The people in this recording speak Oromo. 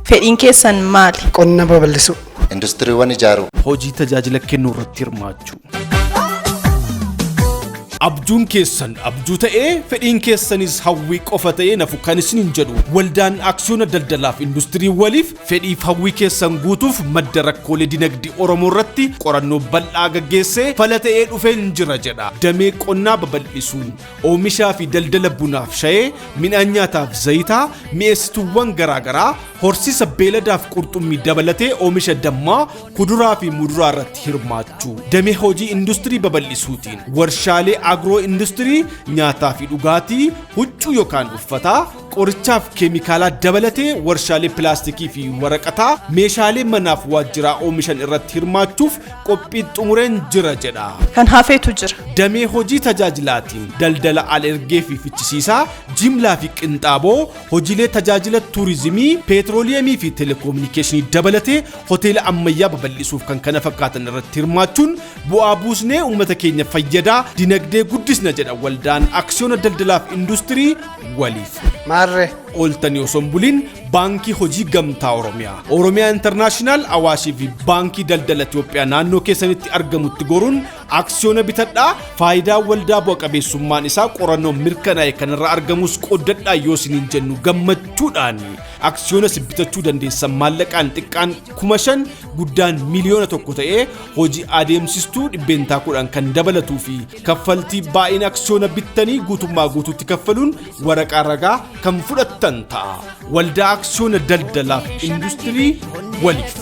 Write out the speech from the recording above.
Fedhiin keessan maali? Qonna babal'isuu. Industiriiwwan ijaaruu. Hojii tajaajila kennuu irratti hirmaachuu. Abjuun keessan abjuu ta'ee, fedhiin keessanis hawwii qofa ta'ee nafu kan isiniin jedhu Waldaan Aksiyoona Daldalaaf Industirii Waliif, fedhiif hawwii keessan guutuuf madda rakkoolee dinagdee Oromoo irratti qorannoo bal'aa gaggeessee fala ta'ee dhufeen jira jedha. Damee qonnaa babal'isuun oomishaa fi daldala bunaaf shayee, midhaan nyaataaf zayitaa, mi'eessituuwwan garaagaraa, horsiisa beeladaaf qurxummii dabalatee oomisha dammaa, kuduraa fi muduraa irratti hirmaachuu. Damee hojii industirii babal'isuutiin warshaalee agro industirii, nyaataa fi dhugaatii, huccuu yookaan uffataa, qorichaaf keemikaalaa dabalatee warshaalee pilaastikii fi waraqataa, meeshaalee manaaf waajjiraa oomishan irratti hirmaachuuf qophii xumureen jira jedha. Kan hafeetu jira. Damee hojii tajaajilaatiin daldala al ergee fi fichisiisaa, jimlaa fi qinxaaboo, hojiilee tajaajila tuurizimii, peetrooliyemii fi teleekoominikeeshinii dabalatee hoteela ammayyaa babal'isuuf kan kana fakkaatan irratti hirmaachuun bu'aa buusnee uummata keenya fayyadaa dinagdee guddisna jedha Waldaan Aksiyoona Daldalaaf Industirii Waliif. Maarree. Ooltanii osoo hin buliin Baankii Hojii Gamtaa Oromiyaa, Oromiyaa Intarnaashinaal, Awaashii fi Baankii Daldala Itoophiyaa naannoo keessanitti argamutti goruun aksiyoona bitadhaa. Faayidaa waldaa bu'a qabeessummaan isaa qorannoo mirkanaa'e kanarraa argamus qooddadhaa yoo isiniin jennu gammachuudhaan. Aksiyoona isin bitachuu dandeessan maallaqaan xiqqaan 5,000, guddaan 1,000,000 ta'ee, hojii adeemsistuu 10% kan dabalatuu fi kaffaltii baay'ina aksiyoona bittanii guutummaa guutuutti kaffaluun waraqaa ragaa kan fudhattan ta'a. Waldaa Aksiyoona Daldalaaf Industirii Waliif.